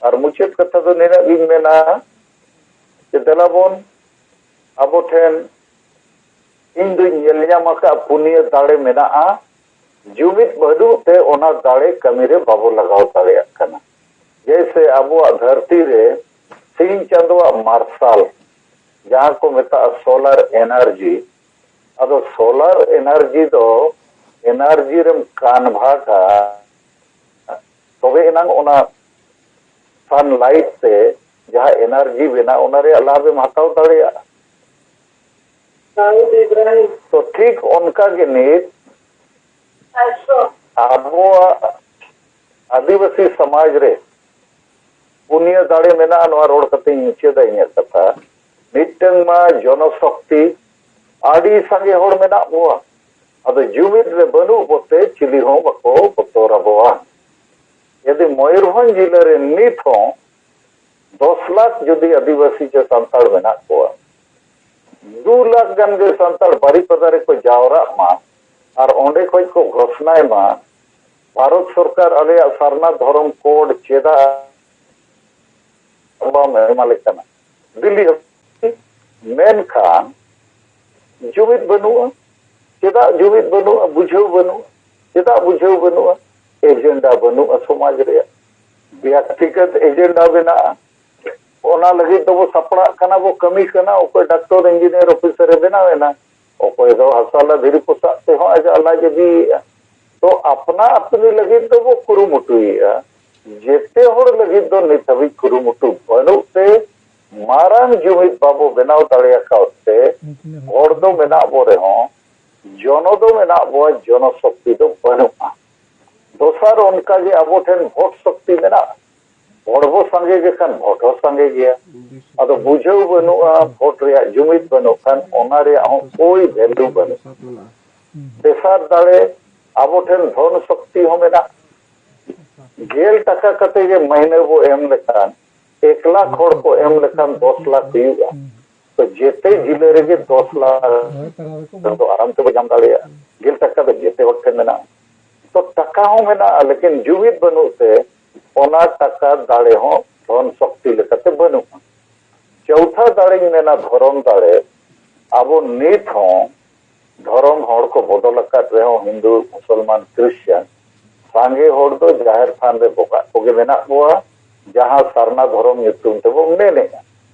ᱟᱨ ᱢᱩᱪᱟᱹᱫ ᱠᱟᱛᱷᱟ ᱫᱚ ᱱᱤᱱᱟᱹᱜ ᱜᱤᱧ ᱢᱮᱱᱟ ᱡᱮ ᱫᱮᱞᱟ ᱵᱚᱱ ᱟᱵᱚ ᱴᱷᱮᱱ ᱤᱧ ᱫᱩᱧ ᱧᱮᱞ ᱧᱟᱢ ᱟᱠᱟᱫ ᱯᱩᱱᱭᱟᱹ ᱫᱟᱲᱮ ᱢᱮᱱᱟᱜᱼᱟ, ᱡᱩᱢᱤᱫ ᱵᱟᱹᱱᱩᱜ ᱛᱮ ᱚᱱᱟ ᱫᱟᱲᱮ ᱠᱟᱹᱢᱤ ᱨᱮ ᱵᱟᱵᱚ ᱞᱟᱜᱟᱣ ᱫᱟᱲᱮᱭᱟᱜ ᱠᱟᱱᱟ᱾ ᱡᱮᱭᱥᱮ ᱟᱵᱚᱣᱟᱜ ᱫᱷᱟᱹᱨᱛᱤ ᱨᱮ ᱥᱤᱧ ᱪᱟᱸᱫᱳᱣᱟᱜ ᱢᱟᱨᱥᱟᱞ, ᱡᱟᱦᱟᱸ ᱠᱚ ᱢᱮᱛᱟᱜᱼᱟ ᱥᱳᱞᱟᱨ ᱮᱱᱟᱨᱡᱤ, ᱟᱫᱚ ᱥᱳᱞᱟᱨ ᱮᱱᱟᱨᱡᱤ ᱫᱚ ᱮᱱᱟᱨᱡᱤ ᱨᱮᱢ ᱠᱚᱱᱵᱷᱟᱨᱴᱟ, ᱛᱚᱵᱮ ᱮᱱᱟᱝ ᱚᱱᱟ ᱥᱟᱱᱞᱟᱭᱤᱴ ᱛᱮ ᱡᱟᱦᱟᱸ ᱮᱱᱟᱨᱡᱤ ᱵᱮᱱᱟᱜ, ᱚᱱᱟ ᱨᱮᱭᱟᱜ ᱞᱟᱵᱷ ᱮᱢ ᱦᱟᱛᱟᱣ ᱫᱟᱲᱮᱭᱟᱜᱼᱟ᱾ ᱛᱚ ᱴᱷᱤᱠ ᱚᱱᱠᱟ ᱜᱮ ᱱᱤᱛ ᱟᱵᱚᱣᱟᱜ ᱟᱹᱫᱤᱵᱟᱹᱥᱤ ᱥᱚᱢᱟᱡᱽ ᱨᱮ ᱯᱩᱱᱭᱟᱹ ᱫᱟᱲᱮ ᱢᱮᱱᱟᱜᱼᱟ, ᱱᱚᱣᱟ ᱨᱚᱲ ᱠᱟᱛᱮᱧ ᱢᱩᱪᱟᱹᱫᱟ ᱤᱧᱟᱹᱜ ᱠᱟᱛᱷᱟ᱾ ᱢᱤᱫᱴᱟᱝ ᱢᱟ ᱡᱚᱱᱚᱥᱚᱠᱛᱤ, ᱟᱹᱰᱤ ᱥᱟᱸᱜᱮ ᱦᱚᱲ ᱢᱮᱱᱟᱜ ᱵᱚᱣᱟ, ᱟᱫᱚ ᱡᱩᱢᱤᱫ ᱨᱮ ᱵᱟᱹᱱᱩᱜ ᱵᱚᱛᱮ ᱪᱤᱞᱤ ᱦᱚᱸ ᱵᱟᱠᱚ ᱵᱚᱛᱚᱨ ᱟᱵᱚᱣᱟ᱾ ᱡᱩᱫᱤ ᱢᱚᱭᱩᱨᱵᱷᱚᱸᱡᱽ ᱡᱤᱞᱟᱹ ᱨᱮ ᱱᱤᱛ ᱦᱚᱸ ᱫᱚᱥ ᱞᱟᱠᱷ ᱡᱩᱫᱤ ᱟᱹᱫᱤᱵᱟᱹᱥᱤ ᱪᱮ ᱥᱟᱱᱛᱟᱲ ᱢᱮᱱᱟᱜ ᱠᱚᱣᱟ, ᱫᱩ ᱞᱟᱠᱷ ᱜᱟᱱ ᱜᱮ ᱥᱟᱱᱛᱟᱲ ᱵᱟᱨᱤᱯᱟᱫᱟ ᱨᱮᱠᱚ ᱡᱟᱣᱨᱟᱜ ᱢᱟ ᱟᱨ ᱚᱸᱰᱮ ᱠᱷᱚᱡ ᱠᱚ ᱜᱷᱳᱥᱱᱟᱭ ᱢᱟ, ᱵᱷᱟᱨᱚᱛ ᱥᱚᱨᱠᱟᱨ ᱟᱞᱮᱭᱟᱜ ᱥᱟᱨᱱᱟ ᱫᱷᱚᱨᱚᱢ ᱠᱳᱰ ᱪᱮᱫᱟᱜ ᱵᱟᱢ ᱮᱢᱟᱞᱮ ᱠᱟᱱᱟ? ᱫᱤᱞᱞᱤ ᱦᱟᱹᱵᱤᱡ᱾ ᱢᱮᱱᱠᱷᱟᱱ ᱡᱩᱢᱤᱫ ᱵᱟᱹᱱᱩᱜᱼᱟ᱾ ᱪᱮᱫᱟᱜ ᱡᱩᱢᱤᱫ ᱵᱟᱹᱱᱩᱜᱼᱟ? ᱵᱩᱡᱷᱟᱹᱣ ᱵᱟᱹᱱᱩᱜᱼᱟ᱾ ᱪᱮᱫᱟᱜ ᱵᱩᱡᱷᱟᱹᱣ ᱵᱟᱹᱱᱩᱜᱼᱟ? ᱮᱡᱮᱱᱰᱟ ᱵᱟᱹᱱᱩᱜᱼᱟ ᱥᱚᱢᱟᱡᱽ ᱨᱮᱭᱟᱜ᱾ ᱵᱮᱠᱛᱤᱜᱚᱛ ᱮᱡᱮᱱᱰᱟ ᱢᱮᱱᱟᱜᱼᱟ᱾ ᱚᱱᱟ ᱞᱟᱹᱜᱤᱫ ᱫᱚᱵᱚ ᱥᱟᱯᱲᱟᱜ ᱠᱟᱱᱟ, ᱵᱚ ᱠᱟᱹᱢᱤ ᱠᱟᱱᱟ᱾ ᱚᱠᱚᱭ ᱰᱟᱠᱛᱚᱨ, ᱤᱧᱡᱤᱱᱤᱭᱟᱨ, ᱚᱯᱷᱤᱥᱟᱨ ᱮ ᱵᱮᱱᱟᱣ ᱮᱱᱟ, ᱚᱠᱚᱭ ᱫᱚ ᱦᱟᱥᱟ ᱞᱟ ᱫᱷᱤᱨᱤ ᱯᱚᱥᱟᱜ ᱛᱮᱦᱚᱸ ᱟᱡᱟᱜ ᱞᱟᱡ ᱤᱫᱤᱭᱮᱫᱼᱟ᱾ ᱛᱚ ᱟᱯᱱᱟ ᱟᱯᱱᱤ ᱞᱟᱹᱜᱤᱫ ᱫᱚᱵᱚ ᱠᱩᱨᱩᱢᱩᱴᱩᱭᱮᱫᱼᱟ᱾ ᱡᱮᱛᱮ ᱦᱚᱲ ᱞᱟᱹᱜᱤᱫ ᱫᱚ ᱱᱤᱛ ᱦᱟᱹᱵᱤᱡ ᱠᱩᱨᱩᱢᱩᱴᱩ ᱵᱟᱹᱱᱩᱜ ᱛᱮ ᱢᱟᱨᱟᱝ ᱡᱩᱢᱤᱫ ᱵᱟᱵᱚ ᱵᱮᱱᱟᱣ ᱫᱟᱲᱮᱭᱟᱠᱟᱫ ᱛᱮ ᱦᱚᱲ ᱫᱚ ᱢᱮᱱᱟᱜ ᱵᱚ ᱨᱮᱦᱚᱸ ᱡᱚᱱᱚ ᱫᱚ ᱢᱮᱱᱟᱜ ᱵᱚᱣᱟ, ᱡᱚᱱᱚ ᱥᱚᱠᱛᱤ ᱫᱚ ᱵᱟᱹᱱᱩᱜᱼᱟ᱾ ᱫᱚᱥᱟᱨ ᱚᱱᱠᱟ ᱜᱮ ᱟᱵᱚ ᱴᱷᱮᱱ ᱵᱷᱳᱴ ᱥᱚᱠᱛᱤ ᱢᱮᱱᱟᱜᱼᱟ᱾ ᱦᱚᱲ ᱵᱚ ᱥᱟᱸᱜᱮ ᱜᱮ ᱠᱷᱟᱱ ᱵᱷᱳᱴ ᱦᱚᱸ ᱥᱟᱸᱜᱮ ᱜᱮᱭᱟ᱾ ᱟᱫᱚ ᱵᱩᱡᱷᱟᱹᱣ ᱵᱟᱹᱱᱩᱜᱼᱟ, ᱵᱷᱳᱴ ᱨᱮᱭᱟᱜ ᱡᱩᱢᱤᱫ ᱵᱟᱹᱱᱩᱜ ᱠᱷᱟᱱ ᱚᱱᱟ ᱨᱮᱭᱟᱜ ᱦᱚᱸ ᱠᱳᱭ ᱵᱷᱮᱞᱩ ᱵᱟᱹᱱᱩᱜᱼᱟ᱾ ᱛᱮᱥᱟᱨ ᱫᱟᱲᱮ ᱟᱵᱚ ᱴᱷᱮᱱ ᱫᱷᱚᱱ ᱥᱚᱠᱛᱤ ᱦᱚᱸ ᱢᱮᱱᱟᱜᱼᱟ᱾ ᱜᱮᱞ ᱴᱟᱠᱟ ᱠᱟᱛᱮ ᱜᱮ ᱢᱟᱹᱦᱱᱟᱹ ᱵᱚ ᱮᱢ ᱞᱮᱠᱷᱟᱱ, ᱮᱠ ᱞᱟᱠᱷ ᱦᱚᱲ ᱠᱚ ᱮᱢ ᱞᱮᱠᱷᱟᱱ ᱫᱚᱥ ᱞᱟᱠᱷ ᱦᱩᱭᱩᱜᱼᱟ᱾ ᱛᱚ ᱡᱮᱛᱮ ᱡᱤᱞᱟᱹ ᱨᱮᱜᱮ ᱫᱚᱥ ᱞᱟᱠᱷ ᱫᱚ ᱟᱨᱟᱢ ᱛᱮᱵᱚ ᱧᱟᱢ ᱫᱟᱲᱮᱭᱟᱜᱼᱟ᱾ ᱜᱮᱞ ᱴᱟᱠᱟ ᱫᱚ ᱡᱮᱛᱮ ᱦᱚᱲ ᱴᱷᱮᱱ ᱢᱮᱱᱟᱜᱼᱟ᱾ ᱛᱚ ᱴᱟᱠᱟ ᱦᱚᱸ ᱢᱮᱱᱟᱜᱼᱟ, ᱞᱮᱠᱤᱱ ᱡᱩᱢᱤᱫ ᱵᱟᱹᱱᱩᱜ ᱛᱮ ᱚᱱᱟ ᱴᱟᱠᱟ ᱫᱟᱲᱮ ᱦᱚᱸ ᱫᱷᱚᱱ ᱥᱚᱠᱛᱤ ᱞᱮᱠᱟᱛᱮ ᱵᱟᱹᱱᱩᱜᱼᱟ᱾ ᱪᱳᱣᱛᱷᱟ ᱫᱟᱲᱮᱧ ᱢᱮᱱᱟ ᱫᱷᱚᱨᱚᱢ ᱫᱟᱲᱮ᱾ ᱟᱵᱚ ᱱᱤᱛ ᱦᱚᱸ ᱫᱷᱚᱨᱚᱢ ᱦᱚᱲ ᱠᱚ ᱵᱚᱫᱚᱞ ᱟᱠᱟᱫ ᱨᱮᱦᱚᱸ, ᱦᱤᱱᱫᱩ, ᱢᱩᱥᱚᱞᱢᱟᱱ, ᱠᱨᱤᱥᱪᱟᱱ, ᱥᱟᱸᱜᱮ ᱦᱚᱲ ᱫᱚ ᱡᱟᱦᱮᱨ ᱛᱷᱟᱱ ᱨᱮ ᱵᱚᱸᱜᱟᱜ ᱠᱚᱜᱮ ᱢᱮᱱᱟᱜ ᱠᱚᱣᱟ, ᱡᱟᱦᱟᱸ ᱥᱟᱨᱱᱟ ᱫᱷᱚᱨᱚᱢ ᱧᱩᱛᱩᱢ ᱛᱮᱵᱚ ᱢᱮᱱᱮᱜᱼᱟ᱾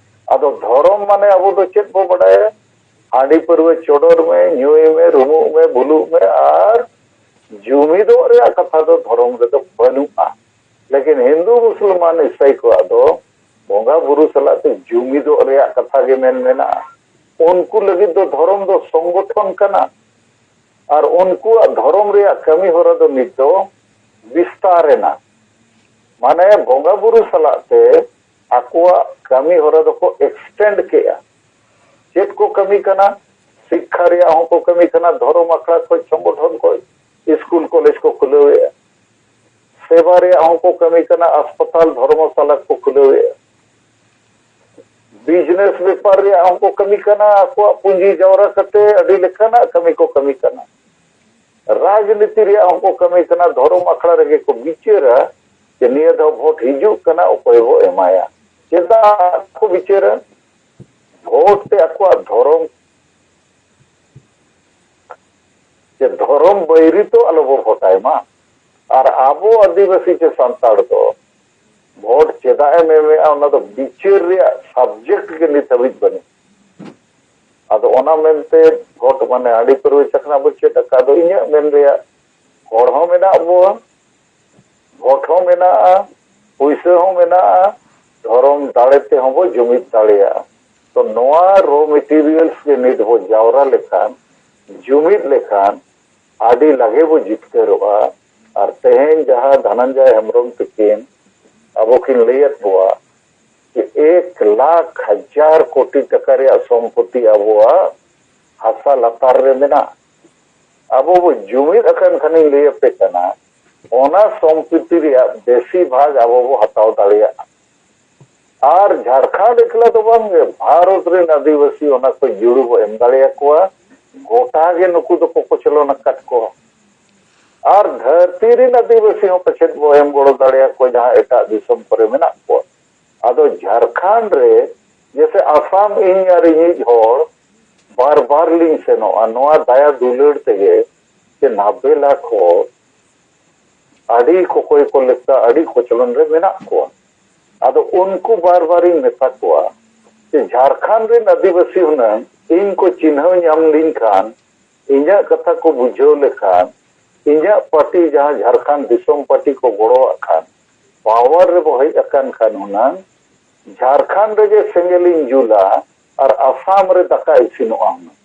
ᱟᱫᱚ ᱫᱷᱚᱨᱚᱢ ᱢᱟᱱᱮ ᱟᱵᱚ ᱫᱚ ᱪᱮᱫ ᱵᱚ ᱵᱟᱰᱟᱭᱟ? ᱦᱟᱺᱰᱤ ᱯᱟᱹᱨᱣᱟᱹ ᱪᱚᱰᱚᱨ ᱢᱮ, ᱧᱩᱭ ᱢᱮ, ᱨᱩᱢᱩᱜ ᱢᱮ, ᱵᱩᱞᱩᱜ ᱢᱮ, ᱟᱨ ᱡᱩᱢᱤᱫᱚᱜ ᱨᱮᱭᱟᱜ ᱠᱟᱛᱷᱟ ᱫᱚ ᱫᱷᱚᱨᱚᱢ ᱨᱮᱫᱚ ᱵᱟᱹᱱᱩᱜᱼᱟ᱾ ᱞᱮᱠᱤᱱ ᱦᱤᱱᱫᱩ, ᱢᱩᱥᱚᱞᱢᱟᱱ, ᱤᱥᱟᱹᱭ ᱠᱚᱣᱟᱜ ᱫᱚ ᱵᱚᱸᱜᱟ ᱵᱩᱨᱩ ᱥᱟᱞᱟᱜ ᱛᱮ ᱡᱩᱢᱤᱫᱚᱜ ᱨᱮᱭᱟᱜ ᱠᱟᱛᱷᱟ ᱜᱮ ᱢᱮᱱ ᱢᱮᱱᱟᱜᱼᱟ᱾ ᱩᱱᱠᱩ ᱞᱟᱹᱜᱤᱫ ᱫᱚ ᱫᱷᱚᱨᱚᱢ ᱫᱚ ᱥᱚᱝᱜᱚᱴᱷᱚᱱ ᱠᱟᱱᱟ᱾ ᱟᱨ ᱩᱱᱠᱩᱣᱟᱜ ᱫᱷᱚᱨᱚᱢ ᱨᱮᱭᱟᱜ ᱠᱟᱹᱢᱤ ᱦᱚᱨᱟ ᱫᱚ ᱱᱤᱛ ᱫᱚ ᱵᱤᱥᱛᱟᱨ ᱮᱱᱟ᱾ ᱢᱟᱱᱮ ᱵᱚᱸᱜᱟ ᱵᱩᱨᱩ ᱥᱟᱞᱟᱜ ᱛᱮ ᱟᱠᱚᱣᱟᱜ ᱠᱟᱹᱢᱤ ᱦᱚᱨᱟ ᱫᱚᱠᱚ extend ᱠᱮᱜᱼᱟ᱾ ᱪᱮᱫ ᱠᱚ ᱠᱟᱹᱢᱤ ᱠᱟᱱᱟ? ᱥᱤᱠᱠᱷᱟ ᱨᱮᱭᱟᱜ ᱦᱚᱸᱠᱚ ᱠᱟᱹᱢᱤ ᱠᱟᱱᱟ, ᱫᱷᱚᱨᱚᱢ ᱟᱠᱷᱲᱟ ᱠᱷᱚᱱ, ᱥᱚᱝᱜᱚᱴᱷᱚᱱ ᱠᱷᱚᱱ, ᱥᱠᱩᱞ ᱠᱚᱞᱮᱡᱽ ᱠᱚ ᱠᱷᱩᱞᱟᱹᱣᱮᱫᱼᱟ᱾ ᱥᱮᱵᱟ ᱨᱮᱭᱟᱜ ᱦᱚᱸᱠᱚ ᱠᱟᱹᱢᱤ ᱠᱟᱱᱟ, ᱟᱥᱯᱟᱛᱟᱞ, ᱫᱷᱚᱨᱢᱚᱥᱟᱞᱟ ᱠᱚ ᱠᱷᱩᱞᱟᱹᱣᱮᱫᱼᱟ᱾ ᱵᱤᱡᱽᱱᱮᱥ ᱵᱮᱯᱟᱨ ᱨᱮᱭᱟᱜ ᱦᱚᱸᱠᱚ ᱠᱟᱹᱢᱤ ᱠᱟᱱᱟ, ᱟᱠᱚᱣᱟᱜ ᱯᱩᱸᱡᱤ ᱡᱟᱣᱨᱟ ᱠᱟᱛᱮ ᱟᱹᱰᱤ ᱞᱮᱠᱟᱱᱟᱜ ᱠᱟᱹᱢᱤ ᱠᱚ ᱠᱟᱹᱢᱤ ᱠᱟᱱᱟ᱾ ᱨᱟᱡᱽᱱᱤᱛᱤ ᱨᱮᱭᱟᱜ ᱦᱚᱸᱠᱚ ᱠᱟᱹᱢᱤ ᱠᱟᱱᱟ, ᱫᱷᱚᱨᱚᱢ ᱟᱠᱷᱲᱟ ᱨᱮᱜᱮ ᱠᱚ ᱵᱤᱪᱟᱹᱨᱟ ᱡᱮ ᱱᱤᱭᱟᱹ ᱫᱷᱟᱣ ᱵᱷᱳᱴ ᱦᱤᱡᱩᱜ ᱠᱟᱱᱟ, ᱚᱠᱚᱭ ᱵᱚ ᱮᱢᱟᱭᱟ᱾ ᱪᱮᱫᱟᱜ ᱠᱚ ᱵᱤᱪᱟᱹᱨᱟ? ᱵᱷᱳᱴ ᱛᱮ ᱟᱠᱚᱣᱟᱜ ᱫᱷᱚᱨᱚᱢ, ᱡᱮ ᱫᱷᱚᱨᱚᱢ ᱵᱟᱹᱭᱨᱤ ᱛᱚ ᱟᱞᱚ ᱵᱚ ᱵᱷᱳᱴᱟᱭ ᱢᱟ᱾ ᱟᱨ ᱟᱵᱚ ᱟᱹᱫᱤᱵᱟᱹᱥᱤ ᱪᱮ ᱥᱟᱱᱛᱟᱲ ᱫᱚ ᱵᱷᱳᱴ ᱪᱮᱫᱟᱜ ᱮᱢ ᱮᱢᱮᱜᱼᱟ, ᱚᱱᱟ ᱫᱚ ᱵᱤᱪᱟᱹᱨ ᱨᱮᱭᱟᱜ subject ᱜᱮ ᱱᱤᱛ ᱦᱟᱹᱵᱤᱡ ᱵᱟᱹᱱᱩᱜ᱾ ᱟᱫᱚ ᱚᱱᱟ ᱢᱮᱱᱛᱮ ᱵᱷᱳᱴ ᱢᱟᱱᱮ ᱦᱟᱺᱰᱤ ᱯᱟᱹᱨᱣᱟᱹ ᱪᱟᱠᱷᱱᱟ ᱵᱚ ᱪᱮᱫ ᱟᱠᱟᱫ ᱫᱚ, ᱤᱧᱟᱹᱜ ᱢᱮᱱ ᱨᱮᱭᱟᱜ, ᱦᱚᱲ ᱦᱚᱸ ᱢᱮᱱᱟᱜ ᱵᱚᱣᱟ, ᱵᱷᱳᱴ ᱦᱚᱸ ᱢᱮᱱᱟᱜᱼᱟ, ᱯᱩᱭᱥᱟᱹ ᱦᱚᱸ ᱢᱮᱱᱟᱜᱼᱟ, ᱫᱷᱚᱨᱚᱢ ᱫᱟᱲᱮ ᱛᱮᱦᱚᱸ ᱵᱚ ᱡᱩᱢᱤᱫ ᱫᱟᱲᱮᱭᱟᱜᱼᱟ᱾ ᱛᱚ ᱱᱚᱣᱟ raw materials ᱜᱮ ᱱᱤᱛ ᱵᱚ ᱡᱟᱣᱨᱟ ᱞᱮᱠᱷᱟᱱ, ᱡᱩᱢᱤᱫ ᱞᱮᱠᱷᱟᱱ ᱟᱹᱰᱤ ᱞᱟᱜᱮ ᱵᱚ ᱡᱤᱛᱠᱟᱹᱨᱚᱜᱼᱟ᱾ ᱟᱨ ᱛᱮᱦᱮᱧ ᱡᱟᱦᱟᱸ ᱫᱷᱟᱱᱟᱱᱡᱚᱭ ᱦᱮᱢᱵᱨᱚᱢ ᱛᱤᱠᱤᱱ ᱟᱵᱚ ᱠᱤᱱ ᱞᱟᱹᱭᱟᱫ ᱵᱚᱣᱟ ᱡᱮ ᱮᱠ ᱞᱟᱠᱷ ᱦᱟᱡᱟᱨ ᱠᱳᱴᱤ ᱴᱟᱠᱟ ᱨᱮᱭᱟᱜ ᱥᱚᱢᱯᱚᱛᱤ ᱟᱵᱚᱣᱟᱜ ᱦᱟᱥᱟ ᱞᱟᱛᱟᱨ ᱨᱮ ᱢᱮᱱᱟᱜᱼᱟ᱾ ᱟᱵᱚ ᱵᱚ ᱡᱩᱢᱤᱫ ᱟᱠᱟᱱ ᱠᱷᱟᱱᱤᱧ ᱞᱟᱹᱭ ᱟᱯᱮ ᱠᱟᱱᱟ, ᱚᱱᱟ ᱥᱚᱢᱯᱚᱛᱤ ᱨᱮᱭᱟᱜ ᱵᱮᱥᱤ ᱵᱷᱟᱜᱽ ᱟᱵᱚ ᱵᱚ ᱦᱟᱛᱟᱣ ᱫᱟᱲᱮᱭᱟᱜᱼᱟ᱾ ᱟᱨ ᱡᱷᱟᱲᱠᱷᱚᱸᱰ ᱮᱠᱞᱟ ᱫᱚ ᱵᱟᱝᱜᱮ, ᱵᱷᱟᱨᱚᱛ ᱨᱮᱱ ᱟᱹᱫᱤᱵᱟᱹᱥᱤ ᱚᱱᱟ ᱠᱚ ᱡᱩᱲᱩ ᱵᱚ ᱮᱢ ᱫᱟᱲᱮᱭᱟᱠᱚᱣᱟ᱾ ᱜᱚᱴᱟ ᱜᱮ ᱱᱩᱠᱩ ᱫᱚᱠᱚ ᱠᱚᱪᱞᱚᱱ ᱟᱠᱟᱫ ᱠᱚᱣᱟ᱾ ᱟᱨ ᱫᱷᱟᱹᱨᱛᱤ ᱨᱮᱱ ᱟᱹᱫᱤᱵᱟᱹᱥᱤ ᱦᱚᱸ ᱯᱟᱪᱮᱫ ᱵᱚ ᱮᱢ ᱜᱚᱲᱚ ᱫᱟᱲᱮᱭᱟᱠᱚᱣᱟ, ᱡᱟᱦᱟᱸ ᱮᱴᱟᱜ ᱫᱤᱥᱚᱢ ᱠᱚᱨᱮ ᱢᱮᱱᱟᱜ ᱠᱚᱣᱟ᱾ ᱟᱫᱚ ᱡᱷᱟᱲᱠᱷᱚᱸᱰ ᱨᱮ ᱡᱮᱥᱮ ᱟᱥᱟᱢ, ᱤᱧ ᱟᱨ ᱤᱧᱤᱡ ᱦᱚᱲ ᱵᱟᱨ ᱵᱟᱨ ᱞᱤᱧ ᱥᱮᱱᱚᱜᱼᱟ᱾ ᱱᱚᱣᱟ ᱫᱟᱭᱟ ᱫᱩᱞᱟᱹᱲ ᱛᱮᱜᱮ ᱡᱮ ᱱᱟᱵᱵᱮ ᱞᱟᱠᱷ ᱦᱚᱲ ᱟᱹᱰᱤ ᱠᱚᱠᱚᱭ ᱠᱚ ᱞᱮᱠᱟ ᱟᱹᱰᱤ ᱠᱚᱪᱞᱚᱱ ᱨᱮ ᱢᱮᱱᱟᱜ ᱠᱚᱣᱟ᱾ ᱟᱫᱚ ᱩᱱᱠᱩ ᱵᱟᱨ ᱵᱟᱨᱤᱧ ᱢᱮᱛᱟ ᱠᱚᱣᱟ ᱡᱮ ᱡᱷᱟᱲᱠᱷᱚᱸᱰ ᱨᱮᱱ ᱟᱹᱫᱤᱵᱟᱹᱥᱤ ᱦᱩᱱᱟᱹᱝ ᱤᱧ ᱠᱚ ᱪᱤᱱᱦᱟᱹᱣ ᱧᱟᱢ ᱞᱤᱧ ᱠᱷᱟᱱ, ᱤᱧᱟᱹᱜ ᱠᱟᱛᱷᱟ ᱠᱚ ᱵᱩᱡᱷᱟᱹᱣ ᱞᱮᱠᱷᱟᱱ, ᱤᱧᱟᱹᱜ ᱯᱟᱨᱴᱤ ᱡᱟᱦᱟᱸ ᱡᱷᱟᱲᱠᱷᱚᱸᱰ ᱫᱤᱥᱚᱢ ᱯᱟᱨᱴᱤ ᱠᱚ ᱜᱚᱲᱚᱣᱟᱜ ᱠᱷᱟᱱ, ᱯᱟᱣᱟᱨ ᱨᱮᱵᱚ ᱦᱮᱡ ᱟᱠᱟᱱ ᱠᱷᱟᱱ ᱦᱩᱱᱟᱹᱝ ᱡᱷᱟᱲᱠᱷᱚᱸᱰ ᱨᱮᱜᱮ ᱥᱮᱸᱜᱮᱞᱤᱧ ᱡᱩᱞᱟ ᱟᱨ ᱟᱥᱟᱢ ᱨᱮ ᱫᱟᱠᱟ ᱤᱥᱤᱱᱚᱜᱼᱟ ᱦᱩᱱᱟᱹᱝ᱾